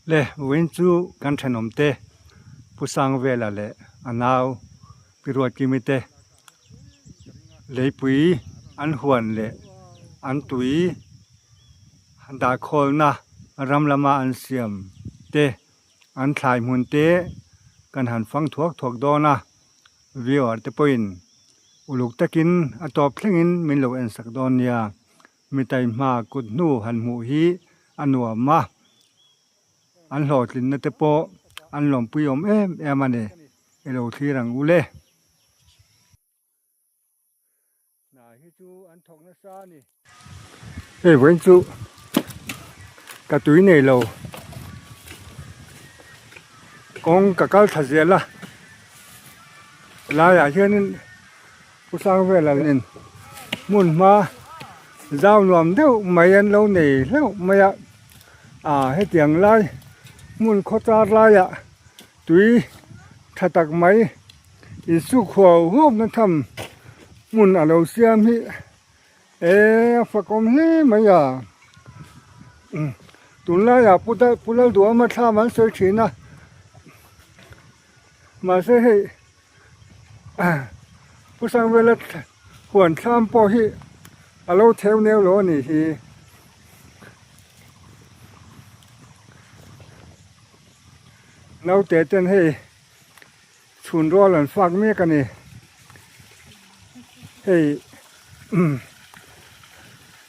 Le vawiin chu kan thenawm te Pu Sangvela leh a nau Pi Ruatkimi te leipui an huan leh an tui dahkhawlna ram lama an siam te an thlai hmun te kan han fang thuak thuak dawn a viewer te pawhin uluk takin a tawp thlengin min lo en sak dawn nia. Mitai hma kut hnu han hmuh hi a nuam a, an hlawhtlinna te pawh an lawmpui awm em em a ni, i lo thlir ang u le. Hna hi chu an thawk nasa a ni. Hei vawiin chu ka tui nei lo, kawng ka kal thla zel a, helaiah hianin Pu Sangvela nen hmun hma zau nuam deuh mai an lo nei hlauh mai a, ah hetiang lai hmun khawchar laiah tui tha tak mai insuk huau huau na tham hmun a lo siam hi eh a fakawm hle mai a, tunlaiah Pu Lalduhawma thlam an sawi thin a mahse hei. Pu Sangvela huan thlam pawh hi a lo theu neu lo a nih hi. Naute ten hei chhun rual an fak mek a ni. Hei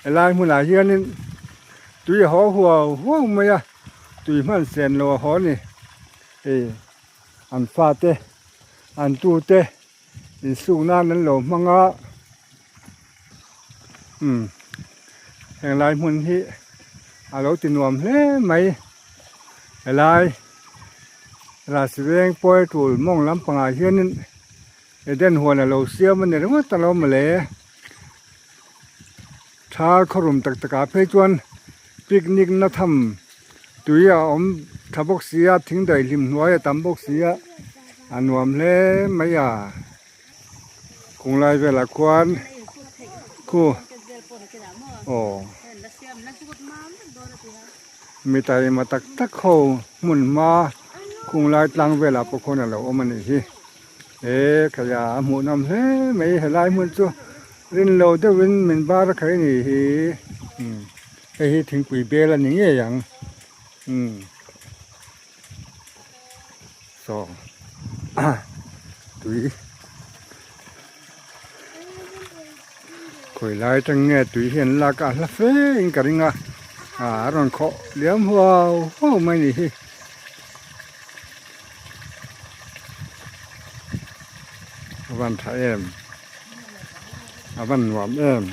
helai hmunah hianin tui a haw huau huau mai a, tui hman sen lo a haw a ni. Hei. An fate an tute insuk nan an lo hmang a umm henglai hmun hi a lo ti nuam hle mai helai Rasiveng pawi tul mawng lampangah hianin Eden huan a lo siam a ni ringawt a lo mawle thar khawrum tak takah phei chuan picnic na tham tui a awm tha bawk si a thing daihlim hnuai a tam bawk si a a nuam hle mai a kawng lai velah khuan khu aw mi taima tak tak ho hmun hma kawng lai tlang velah pawh khawn a lo awm a nih hi. He khaia a hmuh nawm hle mai helai hmun chu rin lo deuhin min bar a khaih a nih hi umm hei hi thingpui bel a ni ngei ang umm saw tui khawi lai atang nge tui hi an lak a hla fe in ka ring a ah a rawn khawh liam huau huau mai a nih hi. A van tha em a van nuam em.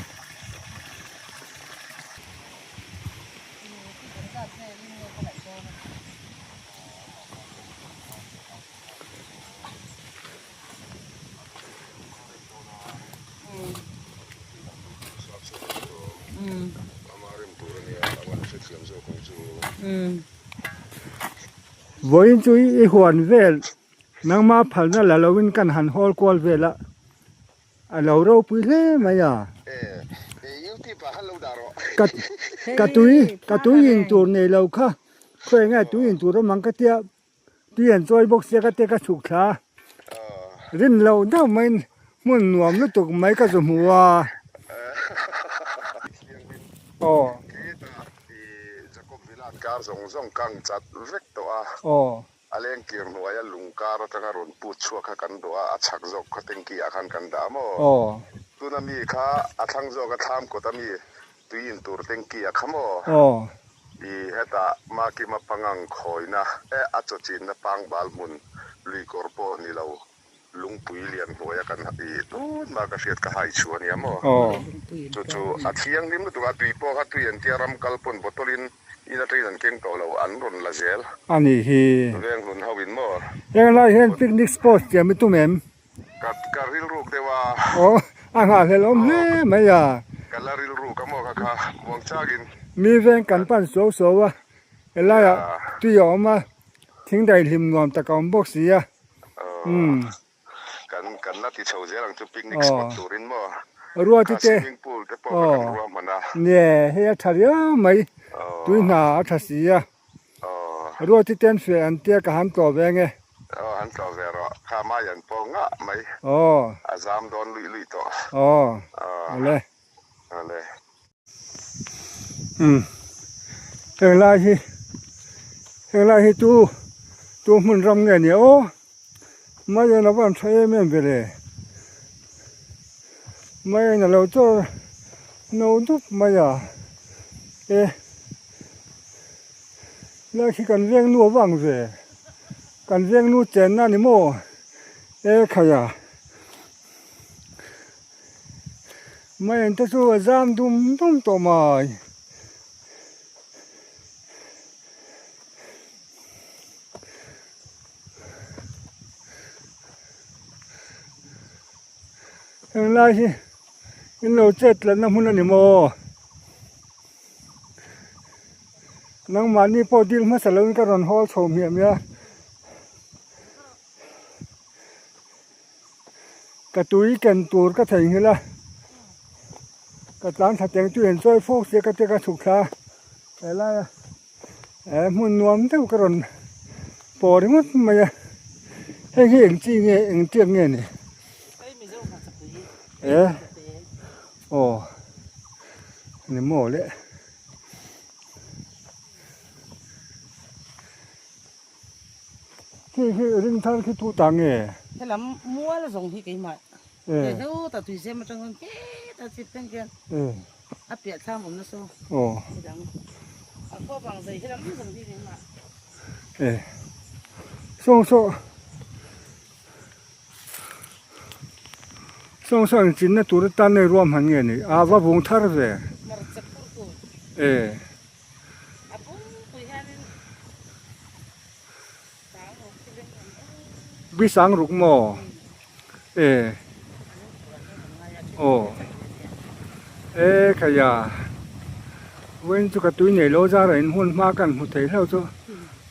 Vawiin chu i huan vel nangma phalna la loin kan han hawl kual vel a a lo ropui hle mai a ka ka tui ka tui in tur nei lo kha khawi nge tui in tur awm ang ka tia tui an chawi bawk sia ka tia ka chhuk thla a rin loh deuh maiin hmun nuam lutuk mai ka zu hmu a aw. I Jacob Villa kar zawng zawng kang chat vek tawh a. Aw. A leng kir hnuaia lung kar atanga rawn put chhuak kha kan dawh a, a chhak zawk kha tanky ah khan kan dah a maw? Aw. Tuna mi kha a thlang zawk a thlam kawt a mi tui in tur tanky ah kha maw? Aw. I hetah Makima pangang khawina eh a chaw chinna pangbal hmun lui kawr pawh ni lo Lungpui lian hnuaia kan i tun mah ka hriat ka hai chhu a nia maw? Chu chu a thianghlim lutuk a, tui pawh kha tui an tia ram kal pawn bottle in in atangin an keng tawh lo, an rawn la zel. A nih hi. Veng hlun ho in maw? Heng lai hian picnic spot siam i tum em? Ka ka rilruk deuh a. Aw, a nghahhlelh awm hle mai a. Ka la rilruk a maw kha kha muang chakin. Mi veng kan pan suau suau a, helaiah tui a awm a, thing daihlim nuam tak a awm bawk si a. Umm kan kan la ti chho zel ang chu picnic spot turin maw Ruati kha te swimming pool te pawh kha kan ruahman a. Nie hei a tha riau mai tui hna a tha si a. Ruati ten feh an tia ka han tlawh ve nge. Aw han tlawh ve rawh. Kha mai an pawh ngah mai. Aw. A zam dawn luih luih tawh. Aw. Awle. Awle. Umm. Henglai hi henglai hi tu tu hmun ram nge ni aw. Mai a van tha em em ve le. Mai a lo chawr no dup mai a. E lai khi kan veng nu a vang ve. Kan veng nu chenna a ni maw? E khai a. Mai an te chu a zam dum dum tawh mai. Heng lai hi in lo chet tlatna hmun a ni maw? Nangmahni pawh dil hmasa lovin ka rawn hawl chho hmiah hmiah a. Ka tui ken tur ka theihnghilh a, ka tlan thla teng tui an chawi fawk sia ka tia ka chhuk thla a, helaia eh hmun nuam deuh ka rawn pawh ringawt mai a, hei hi eng chi nge eng tiak nge ni? Eh aw ni maw le. Khi khi ring thar khi thu ta nge? Helam mual zawng hi keimah ke heu ta tui zem atang chuan ke ta chip thleng khian a piah thlam awm nasa midang a khaw vang zai helam zawng hi keimah. E sawng saw sawng saw ang chinna tur atan nei ruam han nge ni a va vung thar ve e. Bisang ruk maw? E aw e khaia vawiin chu ka tui nei lo zara in hmun hma kan hmu thei hlauh chu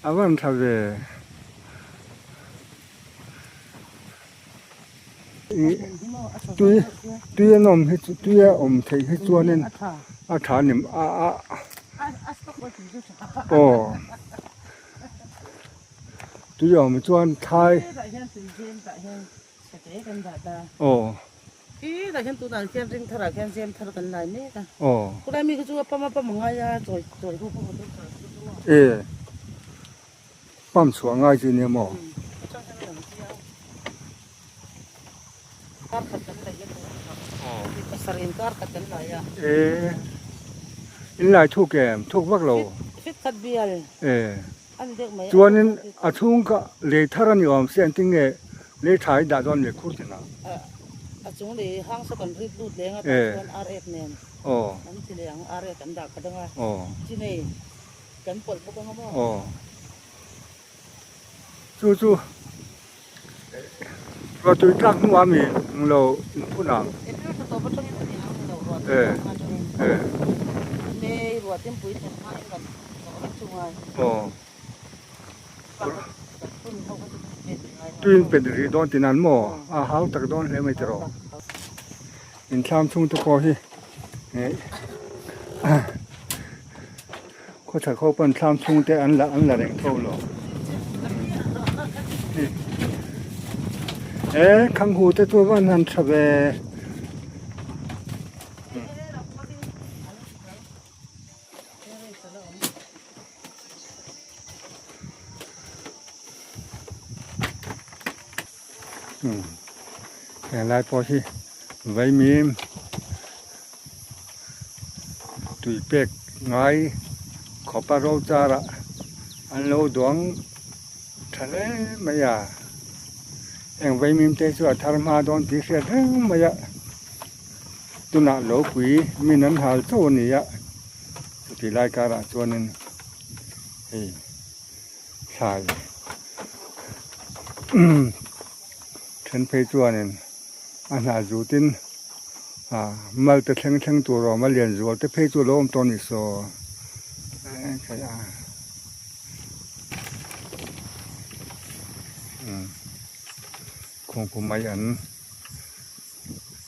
a van tha ve. Tui tui an awm hi chu tui a awm theih hi chuanin a tha a ni a a aw tui a awm chuan thlai aw aw e. Pump chhuah ngai chu nia maw? E in lai thuk em thuk vak lo e chuanin a chhung kha lei thar a ni awm se engtin nge lei tha i dah dawn leh khur tina e aw aw. Kan pawlh bawk ang a maw? Aw. Chu chu ruahtui tlak hnuah mi ang lo inphun ang. April thla tawp atangin a ni ang ni lo ruahtui tlak hma atangin. May ruahtimpui thlen hma in kan hnawh vek chu ngai. Aw. Kan phun ho kha chu tui pet rih ngai lo. Tui in pet rih dawn tih nan maw? A hau tak dawn hle mai tiraw. Inthlam chhungte pawh hi khawchhak ho pawn thlam chhungte an la an la reng tho lo e khanghu te chu van han tha ve. Helai pawh hi vaimim tui pek ngai khawpa ro charah an lo duang tha hle mai a heng vaimim te chu a thar hma dawn tih hriat reng mai a tunah lo pui min an hal chauh a ni a chutih lai karah chuanin hei. Thlai then phei chuanin a hnah zutin ah mal te thleng thleng tur a awm a lian zual te phei chu a lo awm tawh a ni saw khawngpum mai an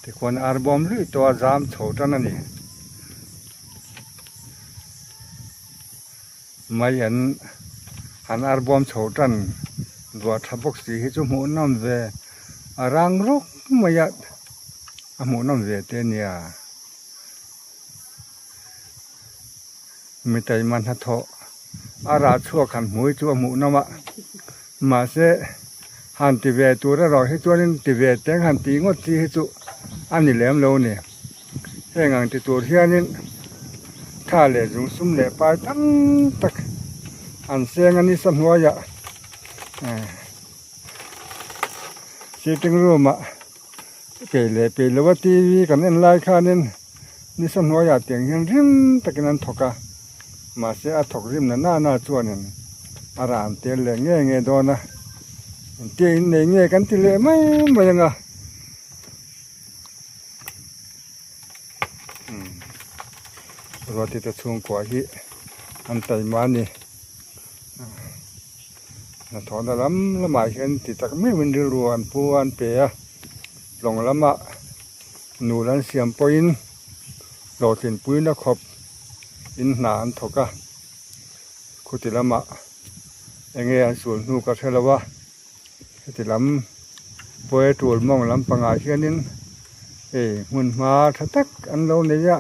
tikhuan ar bawm luih tawh a zam chho tan a ni. Mai an. Han arbawm chho tan duah tha bawk si hi chu hmuh nawm ve a rang rawk mai a a hmuh nawm ve te nia mi taima hnathawh a rah chhuak han hmui chu a hmuh nawm a mahse han ti ve tur erawh hi chuanin ti ve teng han tih ngawt chi hi chu a ni lem lo a ni. Heng ang ti tur hianin tha leh zung sum leh pai tam tak an seng a nisa hnuaiah sitting room ah peih leh peih lo a tv kan en lai khanin nisa hnuaiah tiang hian rim takin an thawk a mahse a thawk rim na nana chuanin a ran tel leh nge nge dawn a engtia innei nge kan ti leh mai mai ang a. Ruati te chhungkua hi an taima a ni hnathawhna lam lamah hian ti tak meuhin rilru an pu a an pe a lawng lamah nul an siam pawhin hlawhtlinpuina khawp in hna an thawk a khuti lamah eng nge an sul hnu ka hre lo a. Heti lam petrol mawng lampangah hianin hei hmun hma tha tak an lo nei a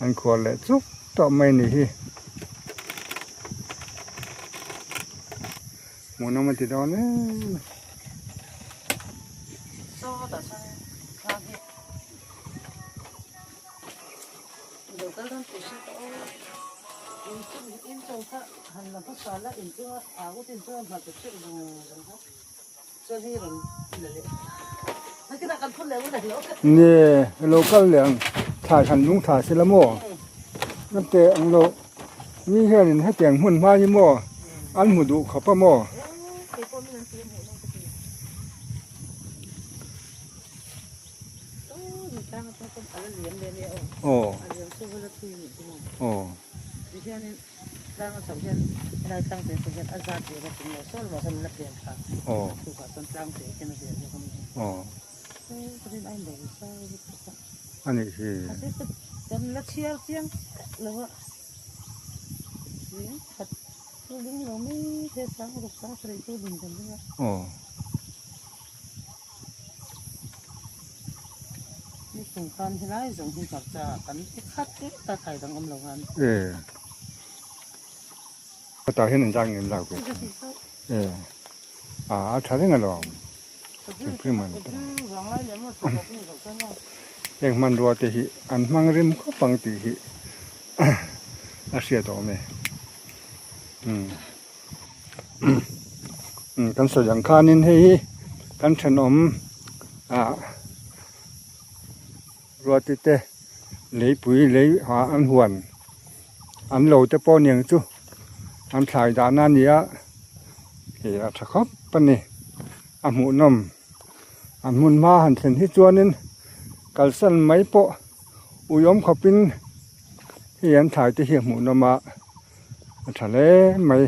an khuar leh chuk tawh mai a ni hi. Hmuhnawm a ti dawn em a. Nge lo kal leh ang thlai han lung tha se la maw an teh ang lo mi hianin hetiang hmun hma hi maw an hmu duh khawp a maw. Aw aw. Aw aw a nih hi. Aw. E tah hian an zak ngem zak ve e a a tha reng alawm heng hmanrua te hi an hmang rim khawp ang tih hi a hriat awm e kan sawi ang khanin hei hi kan thenawm ah ruati te leipui lei ah an huan an lo te pawh aniang chu an thlai dahna a ni a ih a tha khawp a ni a hmuhnawm an hmun hma han thlen hi chuanin kalsan mai pawh uiawm khawpin hei an thlai te hi a hmuhnawm a. A tha hle mai.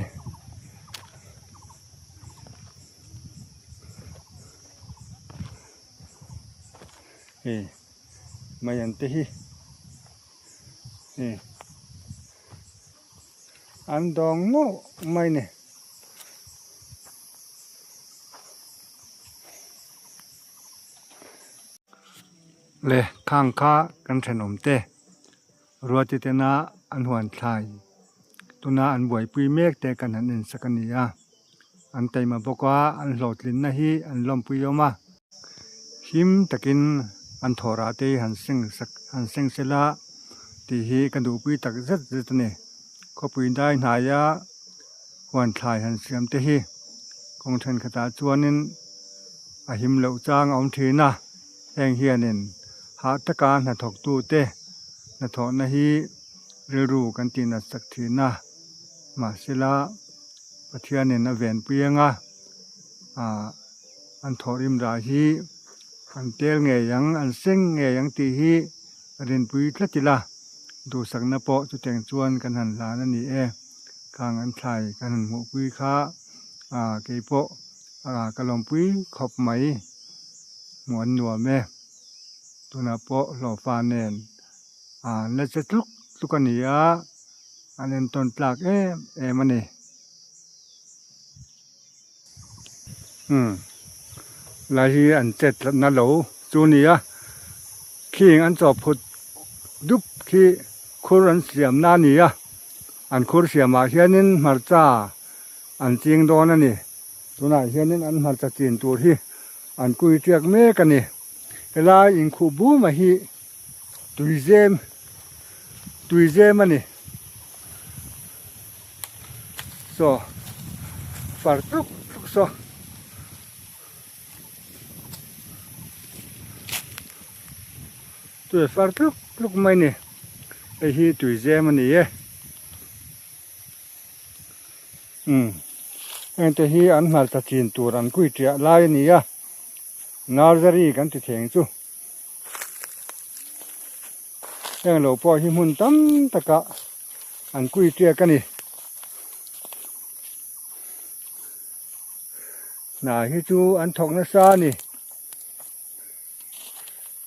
Hei mai an te hi hei an dawng nuauh mai ni. Le khang kha kan thenawm te. Ruati tena an huan thlai tuna an buaipui mek te kan han en sak a ni a, an taima bawk a, an hlawhtlinna hi an lawmpui awm a, him takin an thawhrah te hi han seng sak han seng sela tih hi ka duhpui tak zet zet a ni. Khawpui dai hnaia huan thlai han siam te hi kawng thenkhatah chuanin a him loh chang a awm thin a, heng hianin hah taka hnathawktute hnathawhna hi rilru kan tih nat sak thin a, mahsela Pathianin a venpui anga ah an thawhrim rah hi an tel ngei ang an seng ngei ang tih hi rinpui tlat ila duhsakna pawh chutiang chuan kan han hlan a ni e, khang an thlai kan han hmuhpui kha ah keipawh ah ka lawmpui khawp mai hmuh an nuam e. Tunah pawh hlawhfa nen an la che tluk tluk a ni a, an entawn tlak em em a ni. Umm lai hi an chet tlatna lo chu a ni a, khing an chaw phut dup khi khur an siam na a ni a, an khur siamah hianin hmarcha an ching dawn a ni. Tunah hianin an hmarcha chin tur hi an kui tiak mek a ni. Helai inkhuh buma hi tuizem tuizem a ni. Saw far tluk tluk saw tui far tluk tluk mai a ni. Hei hi tuizem a ni e. Umm heng te hi an hmarcha chin tur an kui tiah lai a ni a nursery kan ti theng chu heng lo pawh hi hmun tam takah an kui tiak a ni hna hi chu an thawk nasa a ni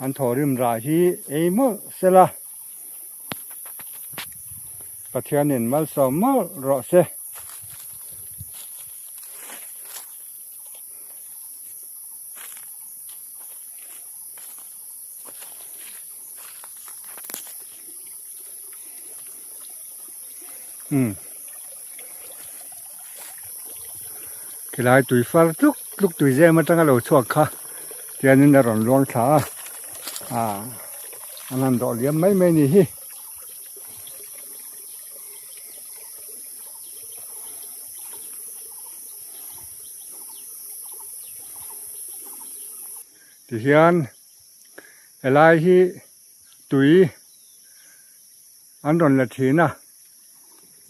an thawhrim rah hi ei mawlh sela. Pathianin malsawm mawlh rawh se. Umm khilai tui far tluk tluk tui zem atanga lo chhuak kha tianin a rawn luang thla a ah an han dawh liam mai mai a ni hi. Tihian helai hi tui an rawn la thin a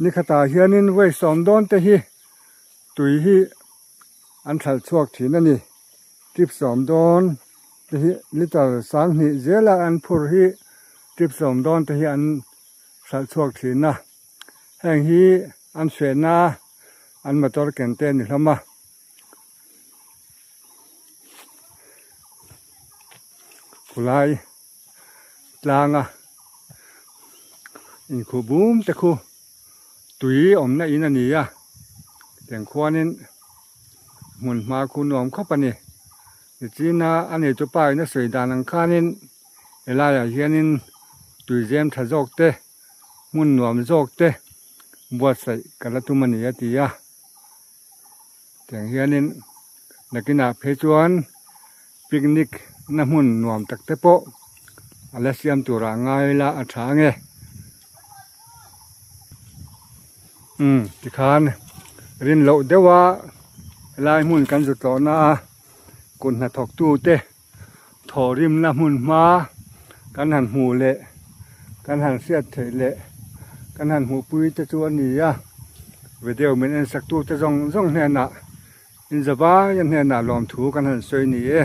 nikhatah hianin vawi sawm dawn te hi tui hi an thlal chhuak thin a ni trip sawm dawn te hi litre sanghnih zela an phur hi trip sawm dawn te hi an hralh chhuak thin a heng hi an hrenna an motor ken te a ni hlawm a. Khulai tlanga inkhuh bum te khu tui awmna in a ni a tiang khuanin hmun hma khu nuam khawp a ni tichina a neitu pa in a sawi dan ang khanin helaiah hianin tui zem tha zawk te hmun nuam zawk te buatsaih ka la tum a ni a ti a. Tiang hianin nakinah phei chuan picnic na hmun nuam tak te pawh a la siam turah ngai ila a tha ange. Umm tikhan rin loh deuh a helai hmun kan zu tlawhna a kut hnathawk tu te thawhrimna hmun hma kan han hmuh leh kan han hriat theih leh kan han hmuhpui te chu a ni a video min en sak tu te zawng zawng hnenah in zavai a hnenah lawmthu kan han sawi ni e.